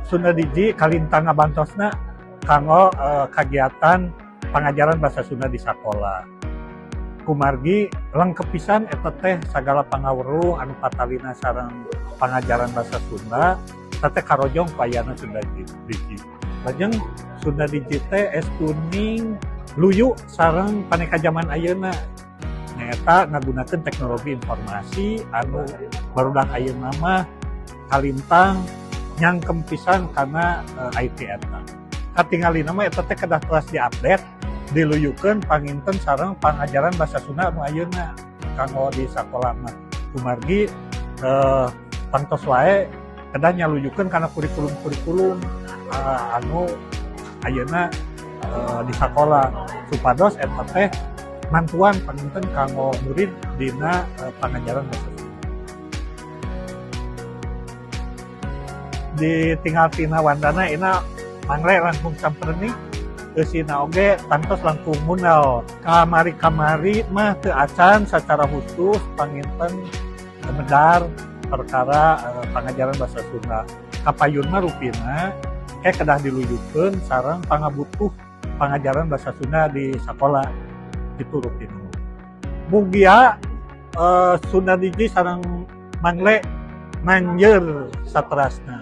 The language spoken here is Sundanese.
Sunda Digi kalintang ngabantosna kanggo kagiatan pangajaran bahasa Sunda di sakola. Kumargi lengkep pisan eta teh sagala pangaweruh anu patalina sareng pangajaran bahasa Sunda eta teh karojong ku ayana Sunda Digi. Lajeng Sunda Digi teh estuning luyu sareng paneka jaman ayeuna. Nyaeta ngagunakeun teknologi informasi anu barudak ayeuna mah kalintang nyangkem pisan kana IT eta. Katingalina mah eta teh kedah teras diupdate, diluyukeun panginten sareng pangajaran bahasa Sunda anu ayeuna kanggo di sakola mah. Kumargi tangtos wae kedah nyaluyukeun kana kurikulum-kurikulum anu ayeuna di sakola supados eta teh mantuan panginten kanggo murid dina pangajaran bahasa Sunda. Ditinggal tina wandana ina mangle langkung samperni eusina oge tangtos langkung munal. Kamari-kamari mah teu acan secara khusus panginten medar perkara pangajaran bahasa Sunda. Kapayun mah rupina kedah diluyukeun sareng pangabutuh pangajaran bahasa Sunda di sakola itu rupina. Mugia Sunda Digi sareng mangle manjer saterasna.